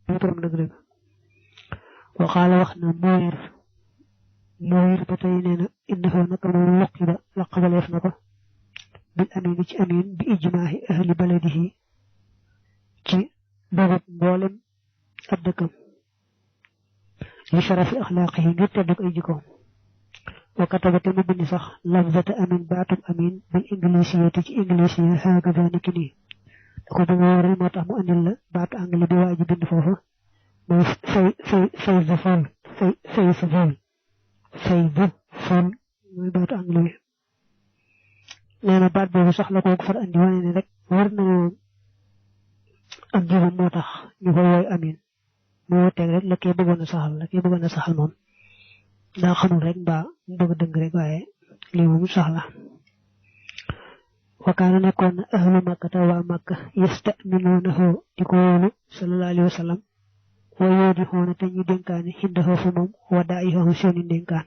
du borom dëgg-dëgg wa qaala wax na Muwayr ba tey nee na innahu naka moom luqiba laqabaleef na ko bil amin ci amin bi ijmaahi ahli baladihi ci dogub mboolem ab dëkkam li sharafi axlaaqihi ngir tedduk ay jikkoom wa kataba te mu bind sax lafzata amin baatum amin bil inglisiyati ci inglisiya hakaza niki nii da ko bëgg a waral moo tax mu andil la baatu anglais bi waa ji bind foofu mooy fay the phone mooy baatu anglais bi nee na baat boobu sax la ko far andi wane ne rek war na ak jibam moo tax ñu koy woy amin moo teg rek la kee bëggoon a saxal moom daa xamul rek mbaa mu bëgg dëng rek waaye lii moom sax la wakaana nekkoon na ahlu makkata waa makka yastaminuunahu di ko wóolu sallallahu alayhi wa sallam wa yoodi xoona te ñu dénkaane xindahoo fa moom wadaa yi xooxu seeni dénkaan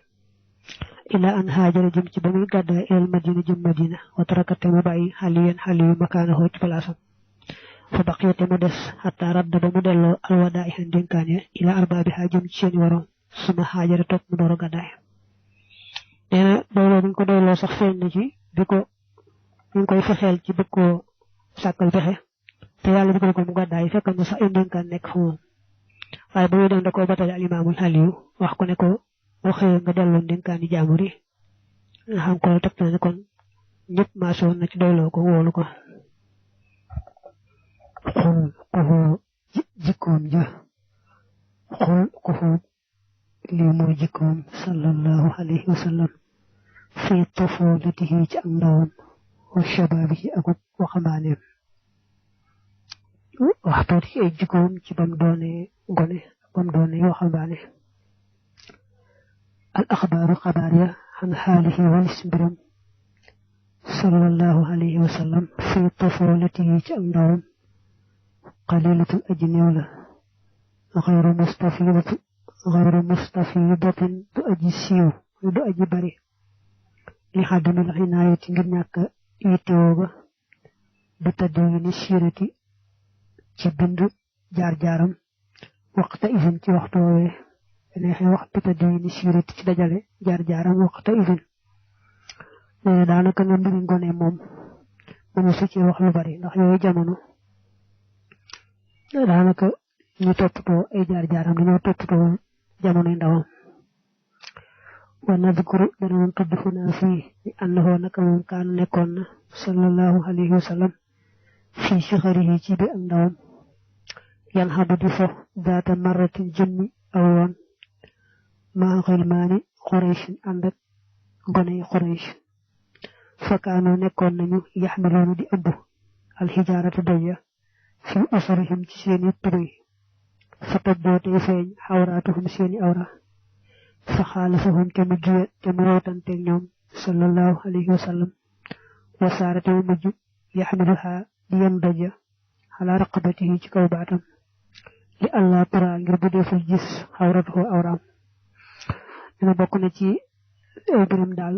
ila an haajara jëm ci ba muy gàddaay ilal madina jëm madina wa tarakate mu bàyyi xaliyu makaanahoo ci palaasam fa baqiyate mu des xataa radda ba mu delloo alwadaa yi xan dénkaan ya ila arbaabiha jëm ci seeni waroom suma haajara topp mu door a gàddaay nee na doyloo bi ñu ko doyloo sax feeñ na ci bi ko ñu ngi koy fexeel ci bëgg koo sàkkal pexe te yàlla dugal ko mu gàddaay fekk na sax ay dénkaan nekk fa moom waaye ba muy dem da koo batale alimaamul xaliyu wax ko ne ko boo xëyee nga delloo dénkaani jaamur yi nga xam ko teg na ne kon ñëpp maasoon na ci doyloo ko wóolu ko xul kuxu jikkoom ja xul kuxu lii mooy jikkoom sallallahu alayhi wa sallam fi tafawlatihi ci ak ndawam wa shababi ci ak waxambaaneem waxtoot ci ay jikkoom ci bam doone gone bam doone waxambaane al axbaaru xabaar ya xan xaalihi walis mbiram sallallahu alayhi wa sallam fi tafawlatihi ci ak ndawam qalilatun aji néew la xayru mustafidatin du aji siiw du aji bari li xaddamil xinaayati ngir ñàkk yittewoo ba bi tadwini siirati ci bind jaar-jaaram waxta isin ci waxtu woowee neexee wax bi tadwini siirati ci dajale jaar-jaaram waxta isin nee daanaka nga mbiri ngone moom mënu su ci wax lu bari ndax yooyu jamono daanaka ñu toppatoo ay jaar-jaaram dañoo toppatoo jamonoy ndawam wa nadkuru dana moom tudd fu naa fii ni annahu naka moom kaanu nekkoon na sallallahu alayhi wa sallam fii sixarihi ci bi ak ndawam yan xabu di fo daata marratin jëmmi aw yoon maa xilmaani Quraysh ànd ak goney Quraysh fakaanoo nekkoon nañu yaxmiloonu di ëmb alxijaaratu doya fi usrihim ci seeni turuy fa tabbootee feeñ xawraatuhum seeni awra fa xaalafahum te mu juye te mu wootanteeg ñoom sallallahu alayhi wa sallam wa saarate mu mujj yaxmiluha di yem doja xalaa raqabatihi ci kaw baatam li allah tura ngir bu deful gis xawratuhu awraam dina bokk na ci ay biram daal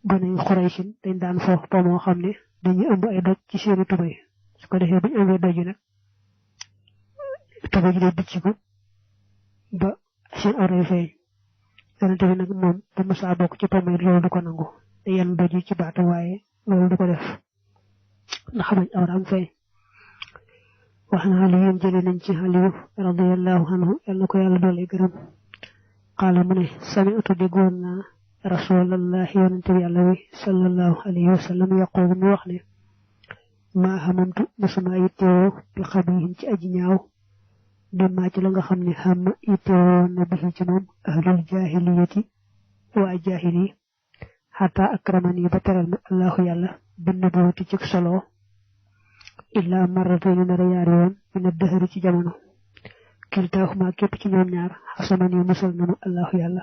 gone Xuraysin dañ daan foofu pa moo xam ne dañuy ëmb ay doj ci seeni tubay su ko defee buñu ëmbee doj nag tubay ji day bicciku ba seen awra yi feeñ yonente bi nag moom bu mësaa bokk ci pamay loolu du ko nangu te yenn doj ci baatam waaye loolu du ko def ndax xamañ awraam feeñ wax na Aliyu jële nañ ci Aliyu radiyallahu anhu yal na ko yàlla doole gërëm qaala mu ne sami'tu déggoon naa rasulallahi yonente bi yàlla wi sallallahu alayhi wa sallam yaqulu mu wax ne maa xamamtu musuma yittewoo bi xabihin ci aji ñaaw bi maa ci la nga xam ne xam yittewoo na bi ci moom ahlul jaahiliyati waa jaahili xataa akramani ba teral ma allahu yàlla bin nubuwati ci solo illaa marratayni nara yaari yoon min ad-dahri ci jamono kiltaahuma képp ci ñoom ñaar xasamani musal nanu allahu yàlla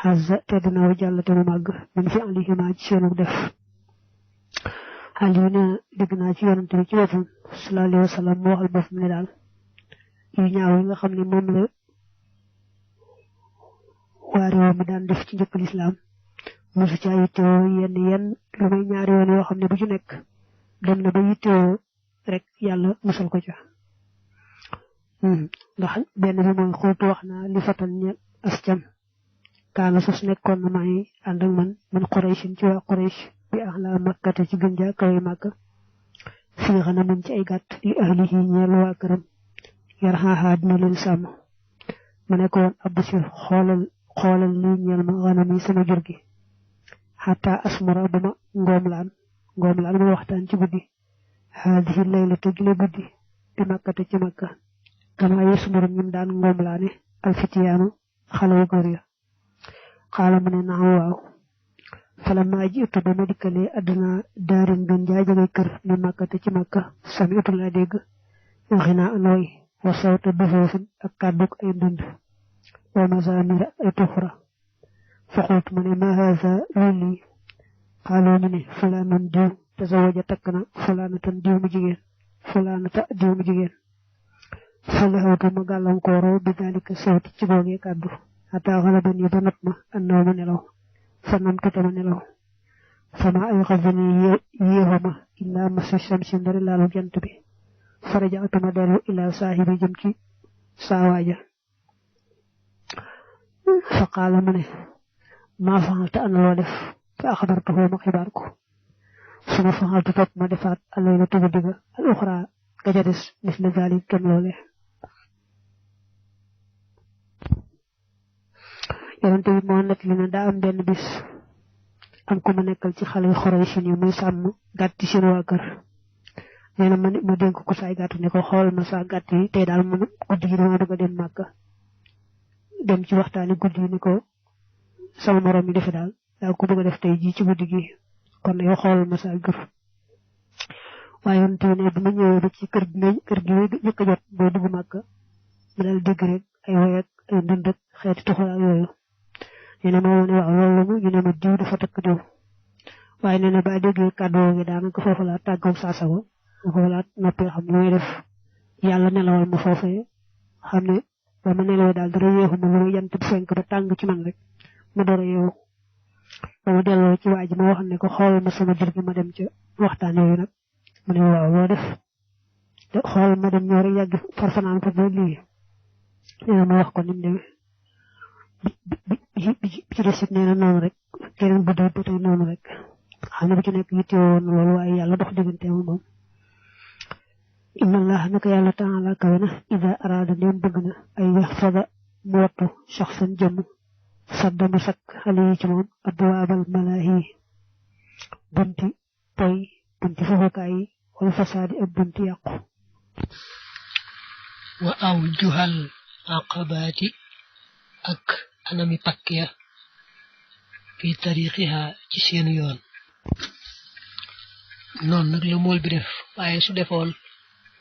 xazza tedd na wa jàll te mu màgg min fi alihima ci seenu def Aliou nee dégg naa ci yonante bi ci boppam sallallahu alayhi wa sallam mu waxal boppam ne daal yu ñaaw yi nga xam ne moom la waa réew mi daan def ci njëkk lislaam mosu caa yittewoo yenn lu may ñaari yoon yoo xam ne bu ci nekk dem na ba yittewoo rek yàlla musal ko ca ndax benn bi mooy xultu wax naa li fatan ñeel ascam kaana sos nekkoon na may ànd ak man Quraysh ci waa Quraysh bi ahla makkate ci gën jaa kawe Makka fii xanamin ci ay gàtt li ahlihi ñeel waa këram yar xaaxaa dina leen sàmm ma ne ko woon abdusir xoolal lii ñeel ma xanami sama jur gi xataa asmara ba ma ngoom laan ma waxtaan ci guddi haadihi layla te gile guddi bi makkate ci Makka kama yasmuru ñim daan ngoom laane alfitiyaanu xale yu góor ya xaala mu ne naam waaw falammaa jiitu ba ma dikkalee àdduna daarin gën jaa jege kër mi Makkate ci Makka sami'tu laa dégg waxinaa anooy wa sawta dufoofin ak kàdduk ay ndund wa mazaamira ay tuxura fa xultu ma ne ma haza lii xaaloo ñu ne fulaanun diw tazawaja takk na fulaanatan diw mu jigéen fulaanata diw mu jigéen fa laxawtu ma gàllankooroo bi daalika sawti ci googee kàddu xataa xalaban yi ba not ma annoo ma nelaw fa namtu tama nelaw fama ay xasani yéexuma illaa masu shamsi ndari laalu jant bi farajaatuma dellu ilaa saahibi jëm ci saawaaja fa qaala mu ne maa faxalta ana loo def fa axbartuhu ma xibaar ko suma faxaltu topp ma defaat alayla tugu digga al uxra gaja des misla zalik kem loole yonente bi moo nekk li ne daa am benn bis am ku ma nekkal ci xale yu Xuraysh yi muy sàmm gàtt ci seen waa kër nee na ma dénk ko saay gàtt ne ko xool ma saa gàtt yi tey daal man guddi gi dama bëgg a dem Màkka dem ci waxtaani guddi yi ni ko sama morom yi defe daal daa ko bëgg a def tey ji ci guddi gi kon yow xool ma saa jur waaye yonente bi ne bi ma ñëwee ba ci kër gi njëkk a jot boo dugg Màkka ma daal dégg rek ay woy ak ay ndënd ak xeeti tuxal yooyu nee na ma ne waaw loolu la ñu ne ma diw dafa takk diw waaye nee na ba déggee kàddu gi daanaka foofu laa tàggoog saa sago foofu laa noppee xam lu muy def yàlla nelawal ma foofee xam ne ba ma nelawee daal dara yeexu ma lu jant bi fenk ba tàng ci man rek ma door a yeewu ba ma delloo ci waa ji ma wax ne ko xool ma sama jur gi ma dem ca waxtaan yooyu nag mu ne waaw loo def xool ma dem ñëw rek yàgg farfanaan fa ba lii nee na ma wax ko ni mu demee bi ci desit nee na noonu rek keneen bu dee ba tey noonu rek xam ne bu ci nekk yittewoo woon loolu waaye yàlla dox diggante moom inna allah naka yàlla taala kawe na ida araada ndéem bëgg na ay yaxfada mu wattu shaxsan jëmm sadda mu sakk xale yi ci moom abwaabal malaahi bunti poy bunti fofukaay yi wala fasaadi ak bunti yàqu wa aw juhal aqabaati ak anami pakk ya fi tariqiha ci seenu yoon noonu nag la mool bi def waaye su defoon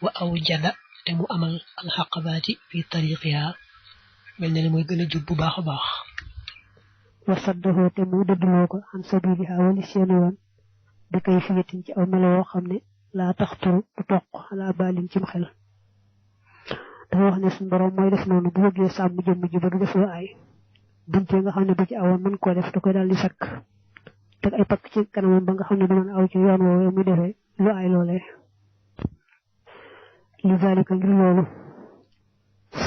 wa aw jada te mu amal al xaqabaati fi tariqiha mel na ne mooy gën a jub bu baax a baax wa saddaxoo te mu dëdduloo ko an sabiliha wali seenu yoon da koy fiyatin ci aw melo woo xam ne laa taxturu du toq xalaa baalin cim xel dafa wax ne suñu borom mooy def noonu bu bëggee sàmm jëmm ji ba du def lu ay bunte nga xam ne bu ci awoon mën koo def da koy daal di sakk teg ay pakk ci kanamam ba nga xam ne du mën aw ci yoon woowu muy defee lu ay loolee li zalika ngir loolu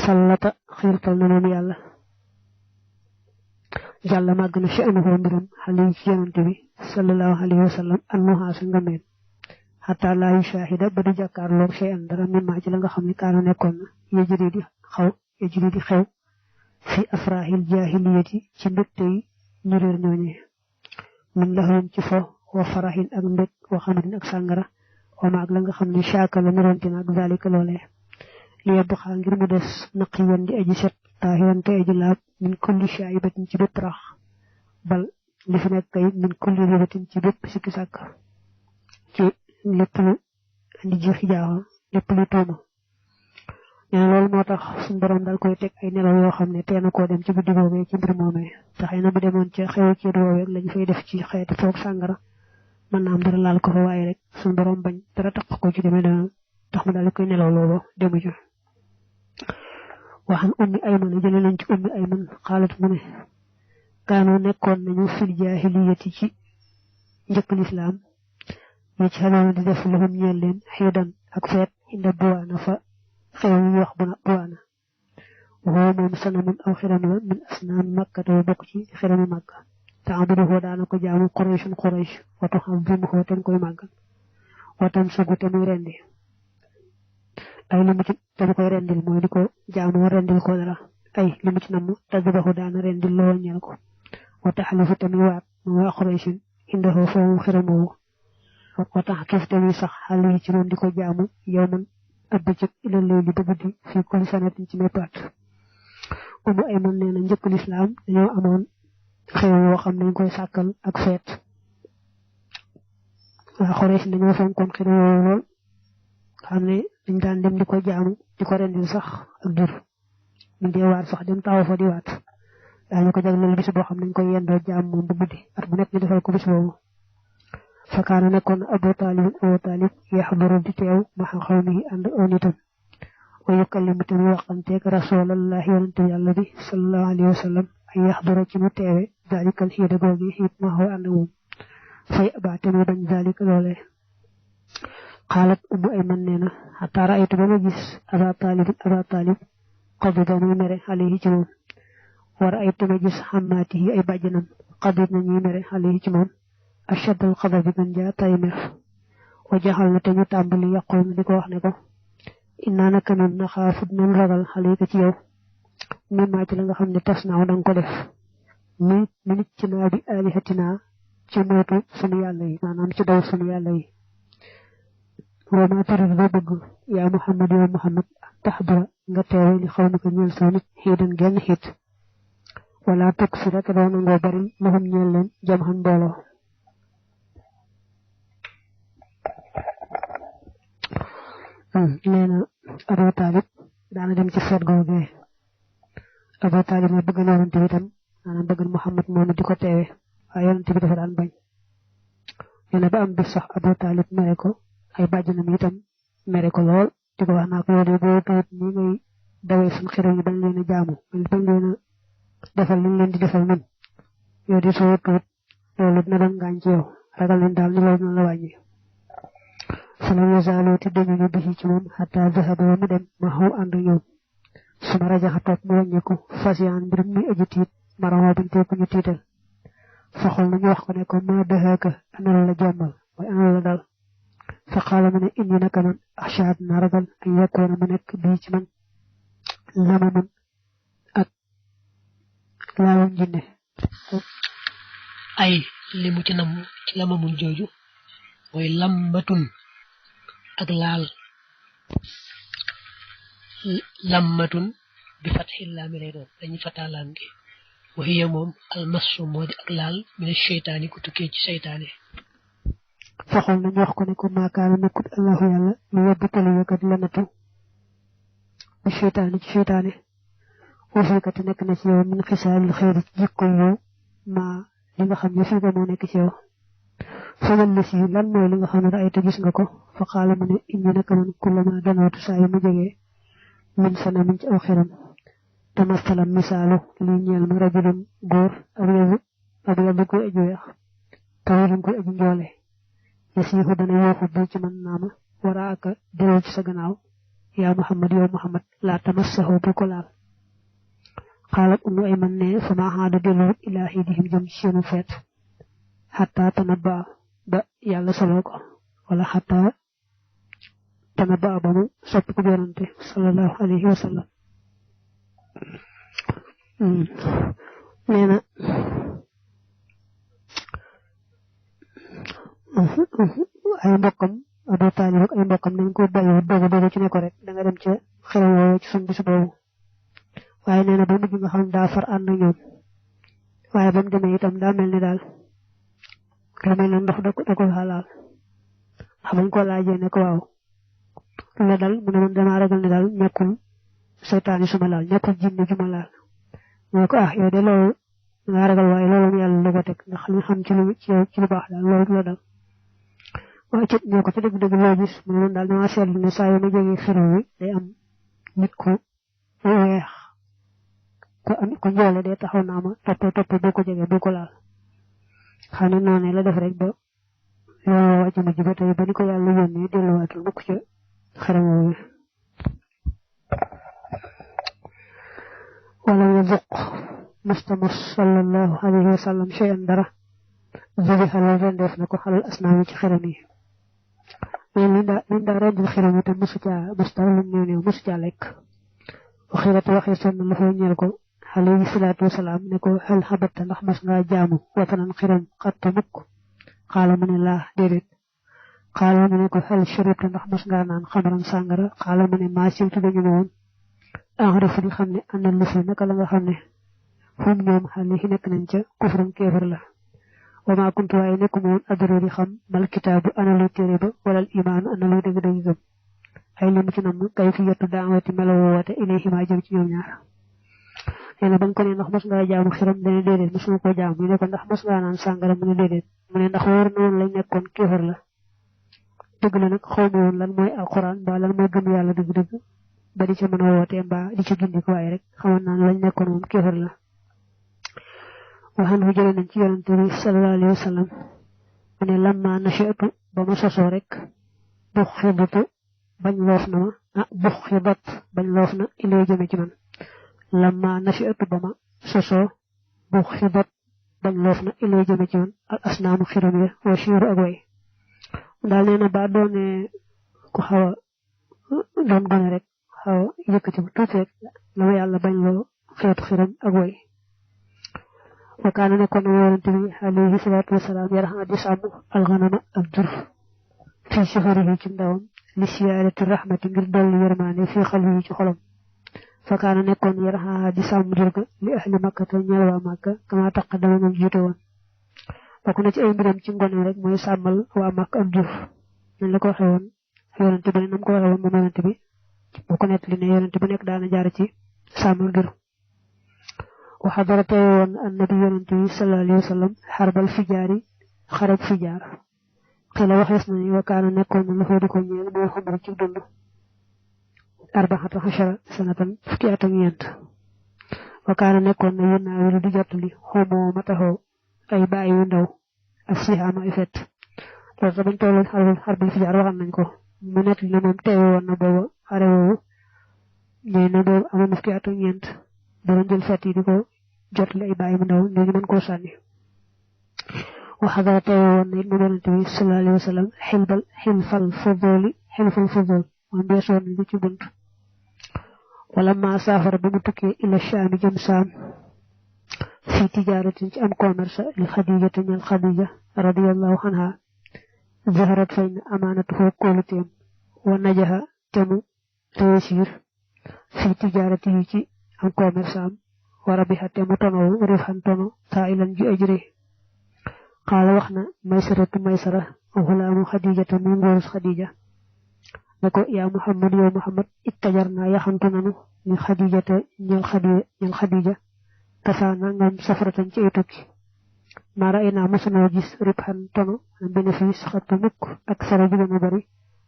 sallata xiirtal na moom yàlla jàlla màgg na fi anuhoo mbiram xale yi ci yonante bi sallallahu alayhi wa sallam annuhaasa nga meen xataa laa yu shahida ba du jàkkaarloog shay an dara mimmaa ci la nga xam ne kaana nekkoon na yejëri di xew fi afraahil jaahiliyati ci mbégte yi ñu réer ñooñe min lahawin ci fo wa farahin ak mbég wa xamarin ak sàngara wa maag la nga xam ne shaaka la nironti na ak zalika loolee li yebb xaa ngir mu des naqiyan di aji set taahiran te aji laab min kulli shaybatin ci bépp rax bal li fi nekk kay min kulli ribatin ci bépp sikki sàkk ci lépp lu andi jiixi jaaxa lépp lu tuuma nee na loolu moo tax suñu borom dal koy teg ay nelaw yoo xam ne teena koo dem ci guddi boobee ci mbir moomee te xëy na bu demoon ca xew ci woowee lañu fay def ci xeeti foog sàngara mën na am dara laal ko fa waaye rek suñu borom bañ dara tax ko ci demee dana tax mu daal koy nelaw loolu demu ci waxan ummi ayman jële nañ ci ummi ayman xaalat mu ne kaanoo nekkoon nañu fil jaahiliyati ci njëkk lislaam ñi ci xaloona di def lahum ñeel leen xiidan ak feet inda buwaana fa xew yi wax buwaana woo moom sanamun aw xiram la min asnaam makka te bokk ci xirami makka te abuduhu daana ko jaamu qurayshun quraysh watu xam bimuhu ten koy màggal watam sugu te muy rendi ay limu ci te koy rendil mooy di ko jaamu rendil ko dara ay limu ci namm tadbahu daana rendil loo ñeel ko wata xalifu te muy waat mu waa qurayshun indahu foofu xiramoo watax tuuf te muy sax xale yi ci noonu di ko jaamu yow man ab bëccëg ilal lay li ba guddi fii kulli sanatin ci mépp at umu ay man nee na njëkk lislaam dañoo amoon xew yoo xam nañ koy sàkkal ak feet waa Xuraysh dañoo fonkoon xew yooyu lool xam ne dañ daan dem di ko jaamu di ko rendil sax ak jur ñu dee waat sax dem taxaw fa di waat daañu ko jagleel bis boo xam nañ koy yendoo jaam moom bu guddi at bu nekk ñu defal ko bis boobu fakaana nekkoon Abu Talib yaxduru di teew maxa xawmihi ànd aw nitam wa yukallimu te muy waxanteeg rasulallahi yonente yàlla bi sallallahu alayhi wa sallam ay yaxdura ci mu teewe dalikal xiida googi xiit maxa ànd moom fay abaa te muy bañ dalika loolee xaalat umu ay man nee na xataa raaytu ba ma gis Aba Talib qadida muy mere alayhi ci moom wa raaytu ma gis xammaatihi ay bàjjanam qadid na ñuy mere alayhi ci moom ashadal xadabi gën jaa tay mer wa jaxal na te ñu tàmbali yàqool na di ko wax ne ko innaa naka nun naxaafut nan ragal xale ci yow mi maa ci la nga xam ne tas naaw danga ko def mi nit ci naa bi alihatina ci mootu sunu yàlla yi maanaam ci daw sunu yàlla yi wa ma tarid ba bëgg yaa Muhammad yow Muhammad taxdura nga teewe li xaw ma ko ñeel saw nit xiidan genn xiit wala tukk si rek doo nangoo bari lahum ñeel leen jam xan mbooloo nee na Abu Talib daana dem ci feet googee Abu Talib ma bëgg na yonante bi tam maanaam bëgg Muhammad moom di ko teewe waaye yonante bi dafa daan bañ nee na ba am bis sax Abu Talib mere ko ay bàjjanam itam mere ko lool di ko wax naa ko yow de boo tawut ni ngay dawee suñ xiraw yi bañ leen a jaamu bañ leen a defal liñ leen di defal nun yow di soo tuut loolu dina doon gaañ ci yow ragal leen daal ni loolu na la wàññi falam yazaaloo te dañu ñu bisi ci moom xataa zahaba mu dem ma xaw ànd ñoom suma rajaxa toog mu wàññeeku fasiyaan mbir muy aji tiit maramoo bañ teeku ñu tiital faxol nañu wax ko ne ko ma dëxaaka ana la jommal mooy ana la dal fa xaala mu ne indi naka man axshaad na ragal ay yakkoona mu nekk bii ci man lama mun ak laawam jinne ay li mu ci nam ci lama mun jooju mooy lammatun ak laal lammatun bi fatxil laami lay doon dañuy fataa laam gi waxiya moom almasu moo di ak laal mine seytaani ku tukkee ci seytaane faxol nañu wax ko ne ko maakaana nekkut allahu yàlla lu yebbitali yëkkat la nattu bi seytaani ci seytaane wafiikati nekk na ci yow min xisaalil xeeri ci jikko yow maa li nga xam ne fii nga moo nekk ci yow faman la si lan mooy li nga xam ne ay te gis nga ko fa xaala mu ne indi naka man kullama danootu saa yu ma jógee min sana min ci aw xiram tamasalam misaalu li ñeel ma rajulun góor ab yadu koy aju weex tawilun koy aju njoole yasiixu dana yooxu bi ci man naama wara aka deloo ci sa gannaaw yaa Muhammad yow Muhammad laa tamassahu bu ko laal xaalat umu ay man ne fa maa xaada deloo ilaa xiidihim jëm ci seenu feet xataa tanabba ba yàlla soloo ko wala xataa tanabba ba mu soppi ko yonante sallallahu alayhi wa sallam nee na ay mbokkam Abu Talib ak ay mbokkam nañ ko bàyyi dogu ci ne ko rek da nga dem ca xew woowu ci suñ bis boobu waaye nee na ba mujj nga xam daa far ànd ñoom waaye ba mu demee itam daa mel ni daal lu mel ne ndox da ko xalaal xamañ ko laajee ne ko waaw la dal mu ne man damaa ragal ne daal ñàkkul seytaane suma laal ñàkkul jinne ju ma laal mu ne ko yow de loolu nga ragal waaye loolu mu yàlla la ko teg ndax li xam ci lu baax daal loolu la dal waaye ci ne ko ci dëgg-dëgg loo gis mu ne man daal damaa seetlu ne saa yu ma jógee xiro wi day am nit ku weex ko njoole day taxaw naa ma topp boo ko jege boo ko laal xam ne noonu la def rek ba loolu wàcc mujj ba tey ba ni ko yàlla yónnee delluwaatul mukk ca xaram woowu wala yazuq mustamus sallallahu alayhi wa sallam shay'an dara zubi halal rendef na ko xalal asnaami ci xiram yi mais li daa rendil xiram yi te musu caa mustar lu néew musu caa lekk waxiratu waxee sonn la foo ñeel ko alayhi salaatu wasalaam ne ko hal xabatta ndax mas ngaa jaamu watanan xiram xatta mukk xaala mu ne laa déedéet xaala mu ne ko hal sharibta ndax mas ngaa naan xamaram sàngara xaala mu ne maa siltu dañu ma woon enrefu di xam ne ana lu fi naka la nga xam ne hum ñoom xale yi nekk nañ ca kufran kéefar la wa maa kuntu waaye nekku ma woon adoro di xam mal kitaabu ana luy téere ba wala al imaanu ana luy dëgg-dëgg gëm ay li mu ci namm kay fi yettu daawati melawo woote ilayhima jëm ci ñoom ñaar nee na ba nga ko ne ndax mas ngaa jaamu xiram dane déedéet masuma ko jaamu ñu ne ko ndax mas ngaa naan sàngara mu ne déedéet mu ne ndax wóor na woon lañ nekkoon kéefar la dëgg la nag xaw ma woon lan mooy alquran mbaa lan mooy gëm yàlla dëgg-dëgg ba di ca mën a woote mbaa di ca gindi ko waaye rek xamoon naa ne lañ nekkoon moom kéefar la waxan fu jële nañ ci yonante bi sallallahu alayhi wa sallam mu ne lamma nashi'tu ba ma sosoo rek bux xibatu bañ loof na ma bux xibat bañ loof na ilay jëme ci man lamma nashi'tu ba ma sosoo bux xibat bañ loof na ilay jëme ci man al asnaamu xiram ya wa shiiru ak way daal nee na ba doone ku xaw a doon gone rek xaw a yëkkati bu tuuti rek la ma yàlla bañ loo xeetu xiram ak way wa kaana nekkoon na yonante bi alayhi salaatu wasalaam yaraxa di sàmm alxanama ak jur fii safarihi ci ndawam li siyaarati rahmati ngir dolli yërmaane fii xalbi ci xolam fa kaana nekkoon yaraxa di sàmm jur ga li ahli makka te ñeel waa makka kama taqaddama moom jiite woon bokk na ci ay mbiram ci ngone rek mooy sàmmal waa makka ak jur nañ la ko waxee woon yonante bi ne nam ko waxee woon moom yonante bi bu ko nettali ne yonante bu nekk daana jaar ci sàmmal jur وحضر تيوان النبي يونتي صلى الله عليه وسلم حرب الفجار خرب فجار قيل وخيسني وكان نكون له ديكو ñeel moy xamar ci dund 14 سنة fukki at ak ñent وكان نكون يونا wi di jotali xomo mataho ay baay yu ndaw ak sihama ay fet lo sa bañ tollu xarb fijar waxan nañ ko mu net li mom teewon na bobu xare wo ñeena do amon fukki at ak ñent doon jël fet yi di ko jotale ay bàyyi mu ndaw léegi mën koo sànni waxadara teewe woon na it mu yonante bi sallallahu alayhi wa sallam xilfal fudul moom beesoon nañ ko ci bunt wala ma saafara ba mu tukkee ila shaami jëm saam fii tijaaratin ci am commerce li xadijata ñal xadija radiyallahu anha zaharat fay na amaanatu foo kóoluteem wa najaha temu réussir fii tijaarati yi ci am commerce am wara bi xatte mu tono rifan tono saa ilan ju ajre xaala wax na maysaratu maysara xulaamu xadijata mu ngóorus xadija ne ko yaa muhammad yow muhammad ittajar naa yaxantu nanu ñu xadijata ñal xadija tasaa nangam safaratan ci ay tukki mara ay naa mosanoo gis ribxan tono bénéfice xattu mukk ak sara ju gën a bari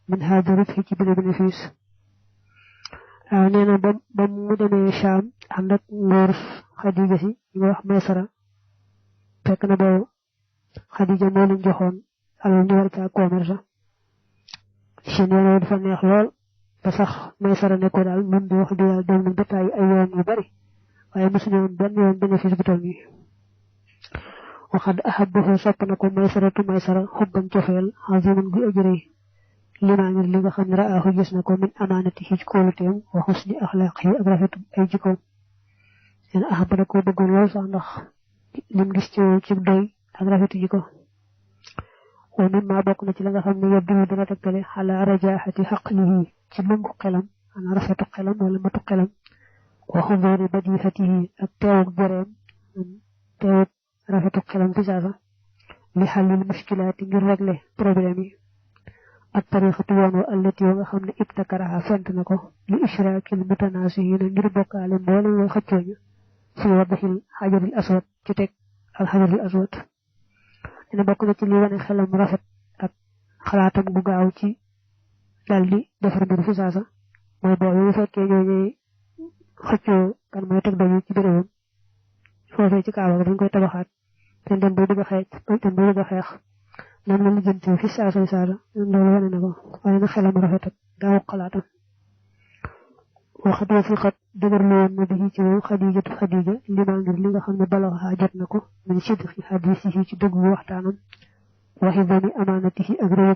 min haada ribxi ci bile bénéfice waaw nee na ba mu demee Cham ànd ak ngóor Xadija si ñu wax Maysara fekk na boobu Xadija moo leen joxoon alal ñu war caa commerce seen yoon dafa neex lool ba sax Maysara ne ko daal mun di wax di yàlla dem nañ ba tàyyi ay yoon yu bari waaye mosuñu woon benn yoon bénéfice bu toll nii waxad ahabbahu sopp na ko Maysara xubban cofeel aziman gu ajrëy limaa ngir li nga xam ne raahu gis na ko min amaanati ci kóoluteem wa xusni axlaaq yi ak rafetu ay jikkoom leen ahaba da ko bëggoon lool sax ndax lim gis ci doy ak rafetu jikko wa mimma bokk na ci la nga xam ne yeddu dana tegtale xala rajaxati xaqlihi ci lëngu xelam ana rafetu xelam wala matu xelam wa xuduri badihatihi ak teewuk boreem teewuk rafetu xelam fi saasa li xalil muskilaati ngir régler problème yi ak tariixatu yoon wa allati wa nga xam ne ibtakaraha fent na ko li ishraakil mutanaasihiina ngir bokkaale mboolem way xëccooñu fi wadaxil xajaril aswad ci teg al xajaril aswad dina bokk na ci li wane xelam rafet ak xalaatam gu gaaw ci dal di defar mbir fi saasa mooy boobu bu fekkee ñooñu xëccoo kan mooy teg doju ci bérébam foofee ci kaaba dañ koy tabaxaat te dem ba bëgg a xeex nan la lijjanti fi saasa loolu wane na ko waaye na xelam rafet ak gaaw xalaatam waxat wa fi xat dëgërlu woon na bi ci moom xadijatu xadija limaa ngir li nga xam ne balaxa jot na ko min sidqi xadisihi ci dëgg waxtaanam waxi bani amaanatihi ak réew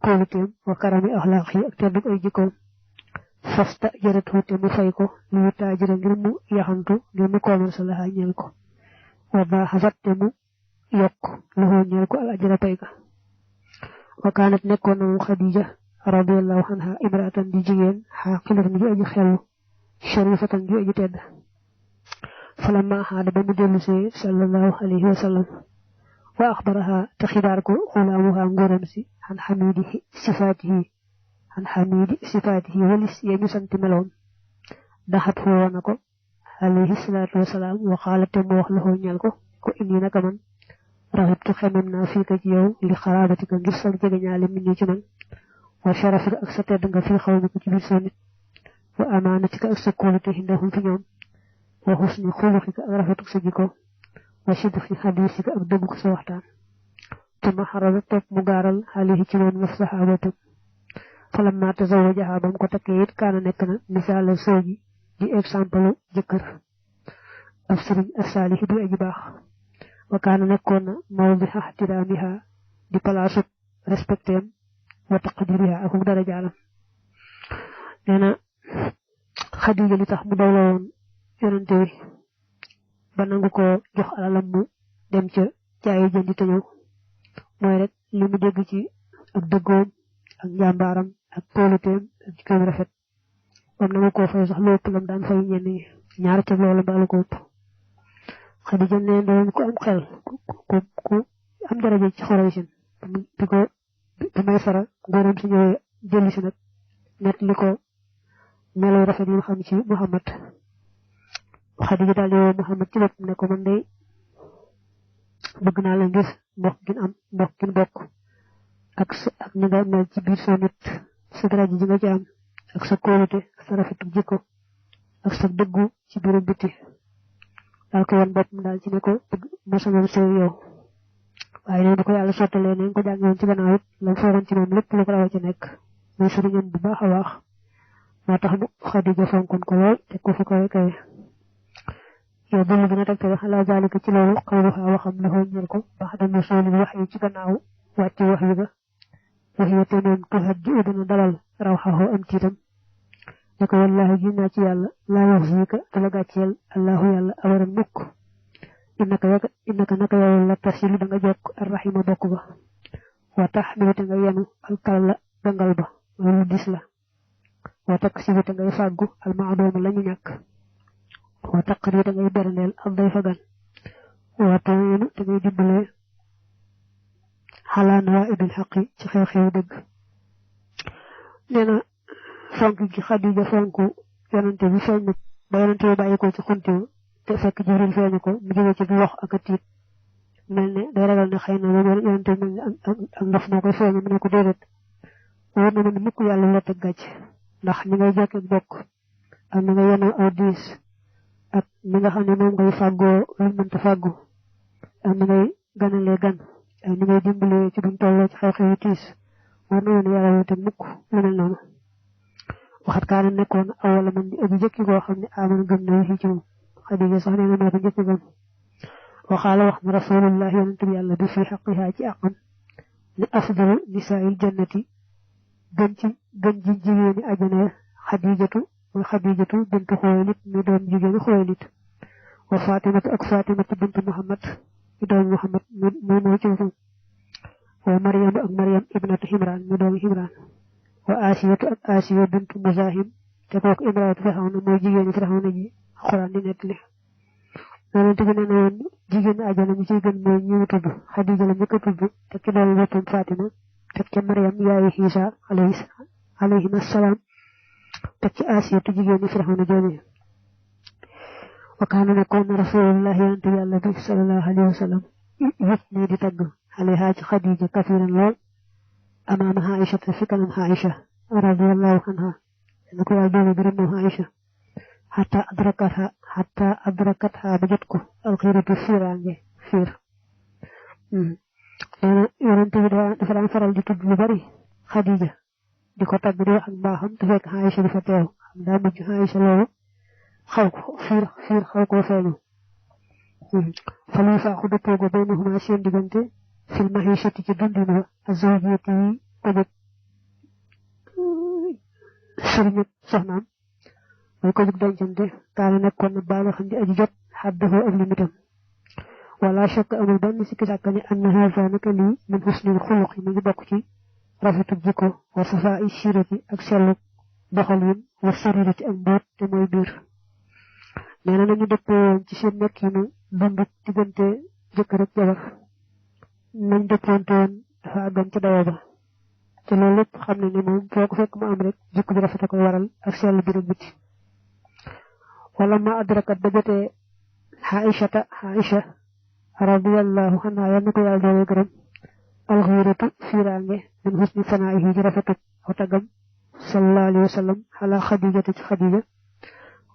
kóoluteem wa karami axlaaq yi ak teddug ay jikkoom fasta jërët te mu fay ko li mu taajira ngir mu yaxantu ngir mu commerce la ñeel ko wa baaxasat te mu yokk loxoo ñeel ko al ajra pay ga wa kaanat nekkoon na moom xadija radiyallahu anha imraatan di jigéen xaaqilatan ju aji xellu sharifatan ju aji tedd falamma xaada ba mu dellusee sallallahu alayhi wa sallam wa axbaraha te xibaar ko xulaamuha ngóoram si xan xamiidi sifaatihi walis ya ñu sant meloom daxat foo na ko alayhi salaatu wasalaam wa xaalat te mu wax loxoo ñeel ko inni naka man raxibtu xemem naa fii ka ci yow li xaraabatika ngir sag jege ñaale min ñi ci man wa sharafika ak sa tedd nga fii xaw mi ko ci biir soo nit wa amaanatika ak sa kóolute xindahum fi ñoom wa xusni xuluxika ak rafetuk sa jikko wa sidqi xadiisika ak dëggu ko sa waxtaan tuma xarala topp mu gaaral alayhi ci moom naf saxaabatam falamma tazawajaha ba mu ko takkee it kaana nekk na misaala sooji di exemple jëkkër ab sëriñ ak saalixi du aji baax wa kaana nekkoon na mawdiha ixtiraamiha di palaasu respectéem wa taqdiriha ak darajaalam nee na Xadija li tax mu dawla woon yonante wi ba nangu ko jox alalam mu dem ca jaayi jëndi te ñëw mooy rek li mu dégg ci ak dëggoom ak njàmbaaram ak kóoluteem ak jikkoom rafet moom nangu koo fay sax lépp lam daan fay ñenn ñi ñaar ca loola mbaalu ko ëpp Xadija ne doon ku am xel ku am daraja ci Xuraysin bi ko bi may fara góoram si ñëwee jëli si nag net li ko melo rafet yi xam ci Muhammad Xadija daal di woo Muhammad ci boppam ne ko man day bëgg naa la ngir mbokk gin bokk ak ni nga mel ci biir soo nit sa daraja ji nga ci am ak sa kóolute sa rafetu jikko ak sa dëggu ci biiru biti daal ko woon boppam daal ci ne ko mosamoon sëy yow waaye neen bu ko yàlla sottalee neen ko jàngi woon ci gannaaw it lam foogoon ci moom lépp lu ko rawa ci nekk muy sëriñam bu baax a baax moo tax Xadija fonkoon ko lool te ko fu kawe kawe yow dulu gën a tegtale xalaa zalika ci loolu xawluha waxam la ñeel ko baax dama sooli wax yi ci gannaaw wàcc wax yi ga wax yi te noon tuxat ji dana dalal raw xaxoo am tiitam ne ko wallahi ji naa ci yàlla laa wax siika te la gàcceel allahu yàlla awaran mukk innaka naka yow la tasilu da nga jokk arrahima bokk ba wa taxmilu te nga yenu alkalla dangal ba loolu dis la wa taksibu te ngay fàggu almaadooma lañu ñàkk wa taqri te ngay berneel al day fa gan wa tuinu te ngay dimbalee xalaa nawaibil xaqi ci xew-xew dëgg nee na fonk gi Xadija fonk yonante bi feeñ na ba yonante bi bàyyi ko ci xunti te fekk Jibril feeñu ko mu jóge ci du wax ak a tiit mel ne day ragal ne xëy na moom yonante bi mel ne ak ndof moo koy feeñu mu ne ko déedéet wóor na ma ne mukk yàlla la teg gàcc ndax ni ngay jokk ak bokk ak ni nga yenoo aw diis ak ni nga xam ne moom ngay fàggoo lu mënta fàggu ak ni ngay ganalee gan ak ni ngay dimbalee ci buñ tolloo ci xew-xew tiis wóor na ma ne yàlla la teg mukk lu mel noonu waxat kaana nekkoon awala man di aji jëkki koo xam ne aman gëm na waxi ci moom Xadija sax nee na moo ko njëkk gëm waxaala wax na rasulullah yonent bi yàlla bi fi xaqiha ci àqam ne afdalu nisaa'il jannati gën ji jigéeni àjjana Xadijatu muy Xadijatu bintu Xuwaylid mi doom jigéeni Xuwaylid wa Fatimatu ak Fatimatu bintu Muhammad mi doom Muhammad moo ci boppam wa Maryam ak Maryam ibnatu Himran mi doomi Himran wa Asiyatu ak Asiya bintu Muzahim te kooku imraatu Firawna mooy jigéeni Firawna ji Alxuraan di nettali yonent bi nee na woon jigéen àjjana ñi ciy gën mooy ñi mu tudd Xadija la njëkk a tudd teg ci doolu boppam Fatima teg ci Maryam yaayu Isa alayhim assalaam teg ci Asiyatu jigéeni Firawna jooju wa kaana nekkoon na rasulullah yonent bi yàlla bi sallallahu alayhi wa sallam yëpp nii di tagg alayha ci Xadija kafiran lool amaama Aïcha fi kanam Aïcha radiyallahu anha na ko yàlla doole gërëm moom Aïcha xataa adrakatha ba jot ko alxiiratu fiiraange fiir nee na yonent bi dafa daan faral di tudd lu bari Xadija di ko tagg di wax ak mbaaxam te fekk Aïcha di fa teew xam daa mujj Aïcha loolu xaw ko fiir xaw koo feeñu fa luy faaxu dëppoo go baynahuma seen diggante fil mahishati ci dundin wa azawjiyati yi ko jóg sëriñ ak soxnaam mooy ko jóg dencante kaana nekkoon na baala xam di aji jot xaddahoo ak limitam wala shakk amul benn sikki sàkka ni anna haza naka lii min husnil xuluq yi mi ngi bokk ci rafetu jikko wa safaa i sirati ak sellu doxalin wa sarirati ak mboot te mooy biir nee na nañu dëppoo ci seen nekkinu dund diggante jëkkër ak jabar nañ dëppoonte woon dafa àggan ca dayo ba te loolu lépp xam ne ni moom foo ko fekk mu am rek jikko ji rafet a koy waral ak sellu biir ak biti wala ma adrakat ba jotee Aïcha radiyallahu anha yal na ko yàlla doole gërëm alxiiratu fiiraange min husni sanaa'ihi ci rafetu aw tagam sallallahu alayhi wa sallam ala xadijatu ci xadija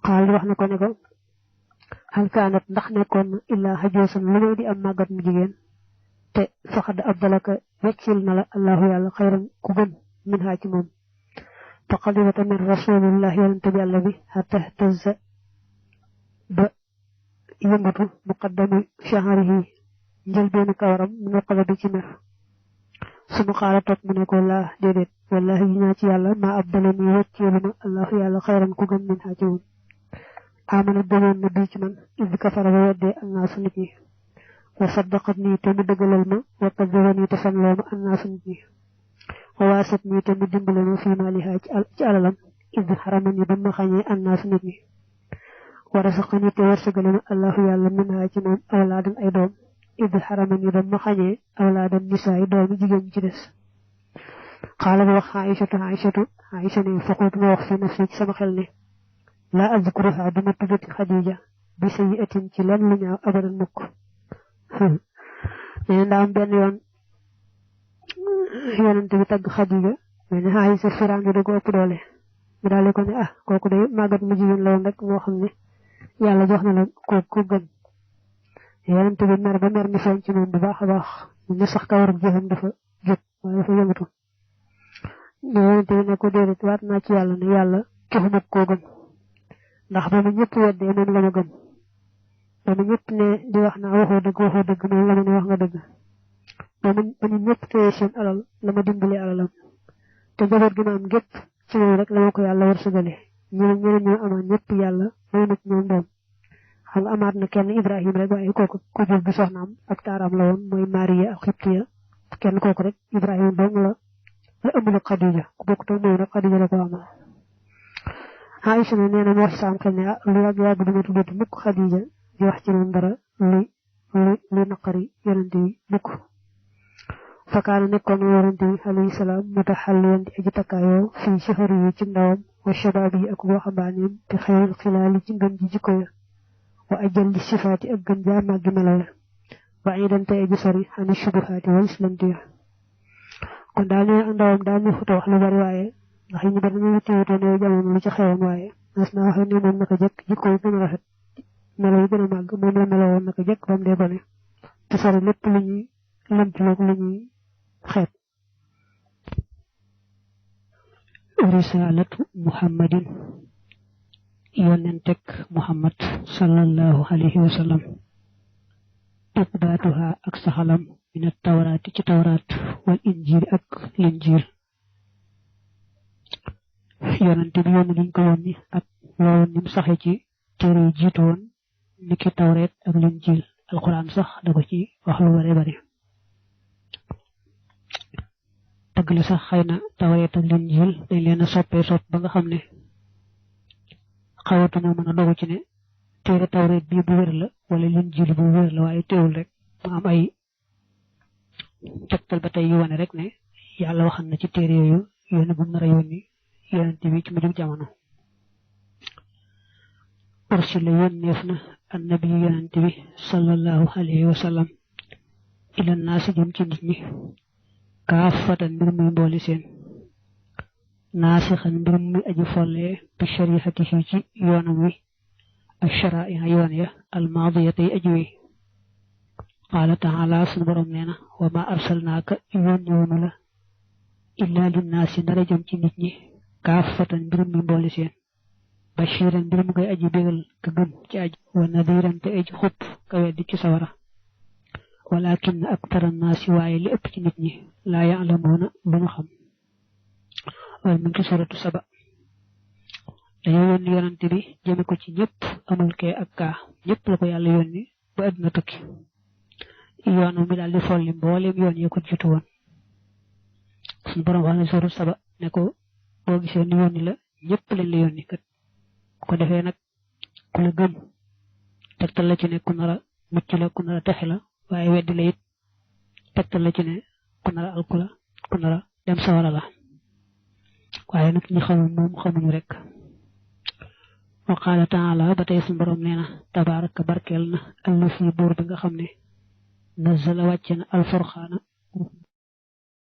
xaal wax na ko ne ko hal kaanat ndax nekkoon na illaa xajoosan lu may di am màggat mu jigéen te faxad abdalaka weccil na la allahu yàlla xayran ku gën min haa ci moom fa xadibata min rasulillah yonente bi yàlla bi hatta tazza ba yëngatu muqaddami shahrihi njëlbeenu kawaram mu noqala bi ci mer suma xaala toog mu ne ko laa déedéet wallahi yi ñaa ci yàlla maa abdala mi wecceelu ma allahu yàlla xayran ku gën min haa ci moom amana gëmoon na bii ci man id kafara ba weddee annaasu nit ñi wa saddaqat nii te mu dëggalal ma wa kadaba nii te fanloo ma annaasu nit ñi wa waasat nii te mu dimbale ma fii maalihaa ci alalam id xarama ni ba ma xañee annaasu nit ñi wa rasaqani te wërsëgale ma allahu yàlla min haa ci moom awlaadan ay doom id xarama ni ba ma xañee awlaadan nisaa yi doomi jigéen ñi ci des xaala ba wax Aïcha ne faqultu ma wax fi nafsi ci sama xel ne laa azkuruha duma tuddati Xadija bi sayyi'atin ci lenn lu ñaaw abadan mukk nee na am benn yoon yonente bi tagg Xadija mais ne Aïcha firaange da ko ëpp doole mu daal ko ne kooku day màggat mu jigéen la woon rek moo xam ne yàlla jox na la ko gën yonente bi mer ba mer mi feeñ ci moom bu baax a baax ñu sax kawarub jëfam dafa jóg waaye dafa yëngatu yonente bi ne ko déedéet waat naa ci yàlla ne yàlla joxuma koo gën ndax ba mu ñëpp weddee moom la ma gëm ba mu ñëpp ne di wax naa waxoo dëgg moom la ma ne wax nga dëgg ba ñu ñëpp téye seen alal la ma dimbali alalam te njaboot gi ma am gépp ci moom rek la ma ko yàlla wërsëgale ñeneen ñoo amaan ñëpp yàlla may nag ñoom doom xam nga amaat na kenn Ibrahim rek waaye kooku ku jur bi soxnaam ak taaram la woon mooy Mariya ak Xibtiya kenn kooku rek Ibrahim dong la ëmb ak Xadija ku bokk toog moom rek Xadija la ko amal Aïcha ne nee na moo saam xel ne lu yàgg duma tuddati mukk Xadija di wax ci moom dara luy naqari yonente yi mukk fakaana nekkoon yonente yi alayhi salaam mutaxalliyan di aji takkaayoo fii shahri yi ci ndawam wa shabaab yi ak waxambaaneem bi xayril xilaali ci ngën ji jikko ya wa ajal li sifaati ak gën jaa màggi melo ya wa idan tey aji sori xani shubuhaati wal islamti ya kon daal ne ak ndawam daal ne xuta wax lu bari waaye ndax yi ñu bari ñu téewutoo ne jamono lu ci xewoon waaye mas naa waxee ni moom naka jëkk jikko yi gën a rafet melo yi gën a màgg moom la meloo woon naka jëkk ba mu dee gone te sori lépp lu ñuy lëntloog lu ñuy xeet risalatu muhammadin yonentek muhammad sallallahu alayhi wa sallam ibdaatuha ak saxalam min at-tawraati ci tawraat wal injil ak linjil yonente bi yónni liñ ko yónni ak loolu nim saxe ci téere yi jiitu woon niki tawreet ak linjil alquran sax da ko ci wax lu bare bare tagg la sax xëy na tawreet ak linjil dañ leen a sopp ba nga xam ne xawatuñoo mën a dogu ci ne téere tawreet bii bu wér la wala linjil bu wér la waaye teewul rek mu am ay tegtal ba tey yu wane rek ne yàlla waxan na ci téere yooyu yónni bu nar a yónni yonente bi ci mujjug jamono ursila yónneef na annabi yonente bi sallallahu alayhi wa sallam ila naasi jëm ci nit ñi kaafatan mbir muy mbooli seen naasixan mbir muy aji folle bi shariatihi ci yoonam wi ak shara'iha yoon ya almaadiyata yi aji wi qaala taala sunu borom nee na wa ma arsalnaaka yónniwunu la illa linnaasi ndara jëm ci nit ñi kaafatan mbirum mi mboole seen bashiran mbirum ngay aji bégal ka gëm ci aji wa nadiran te aji xupp ka weddi ci sawara walakin aktara naasi waaye li ëpp ci nit ñi laa ya'lamuuna duñu xam wal mu ngi suratu saba dañoo yónni yonante bi jëme ko ci ñëpp amul kee ak kaa ñëpp la ko yàlla yónni ba àdduna tukki yoonam bi daal di folli mbooleem yoon ya ko jiitu woon suñu borom wax ne suratu saba ne ko boo gisee ni yónni la ñëpp lañ la yónni kat bu ko defee nag ku la gëm tegtal la ci ne ku nara mucc la ku nara texe la waaye weddi la it tegtal la ci ne ku nara alku la ku nara dem sawara la waaye nag ñi xamul moom xamuñu rek wa qaala taala ba tey suñu borom nee na tabaaraka barkeel na allazi buur bi nga xam ne nazala wàcce na alfurqaana